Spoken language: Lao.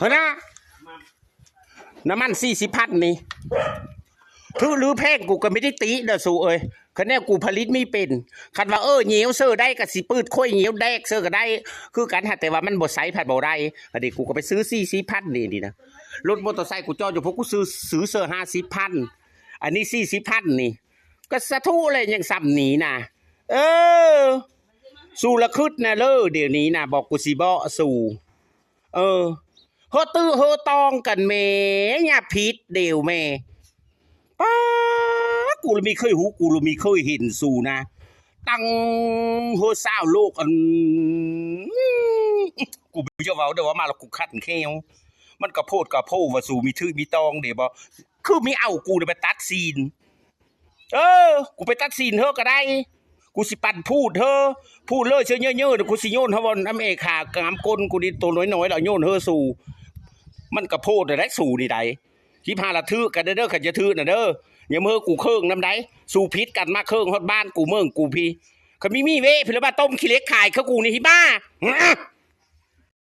ຫັ້ນນະ ນ້ຳມັນສີ່ສິບພັນນີ້ ຖືກຫຼືແພງ ກູກໍບໍ່ໄດ້ຕິເດີສູເອີຍ ຄັນແນວກູຜະລິດມີເປັນ. ຄັນວ່າ ເອີ ຫຍຽວເຊີໄດ້ກໍຊິປືດຂ້ອຍຫຍຽວແດກເຊີກໍໄດ້ຄືກັນ ຫາກແຕ່ວ່າມັນບໍ່ໃຊ້ພັດບໍ່ໄດ້. ອັນນີ້ກູກໍໄປຊື້ສີ່ສິບພັນນີ້ ນີ້ນະ ລົດມໍເຕີໄຊກູຈອດຢູ່ພຸ້ນ ກູຊື້ ຊື້ເຊີຫ້າສິບພັນ ອັນນີ້ສີ່ສິບພັນນີ້ ກໍສາທຸແຫຼະ ຍັງສ່ຳນີ້ນະ. ເອີ ສູລະຄຶດນະເລີ ດຽວນີ້ນະ ບອກກູຊິເບາະສູ ເອີ ເຮີຕື້ເຮີຕອງກັນແມ້ ຢ່າຜິດເດວແມ້. ປ້າ ກູລະມີເຄີຍຮູ້ ກູລະມີເຄີຍເຫັນສູນະ ຕັ້ງເຮີສາວໂລກ ອັນ ກູບໍ່ຢາກເວົ້າເດີ ເວົ້າມາແລ້ວກູຄັນແຂ້ວ. ມັນກະໂພດກະໂພວ່າສູມີຖືກມີຕອງເດ ບໍ່ ຄືມີເອົາກູໄປຕັດສິນ. ເອີ ກູໄປຕັດສິນເຮີກໍໄດ້ ກູຊິປັ່ນພູດເຮີ ພູດເລີເຊີເຍີ້ໆ ກູຊິໂຍນເຮີບ່ອນອາເມລິກາ ກາມກົ້ນກູນີ້ໂຕນ້ອຍໆ ແລ້ວໂຍນເຮີສູ ມັນກະໂພດແລ້ວໃດສູນີ້ໃດ. ສິບຫ້າລະຖືກກັນເດີ ຄັນຈະຖືກນະເດີ ຢ່າມາເຮີກູເຄີງນຳໃດ. ສູຜິດກັນມາເຄີງຮອດບ້ານກູເມືອງກູພີ້ ຄັນມີມີເວະພີ້ລະມາຕົ້ມຂີ້ເຫຼັກຂາຍຄືກູນີ້ຫິບ້າ.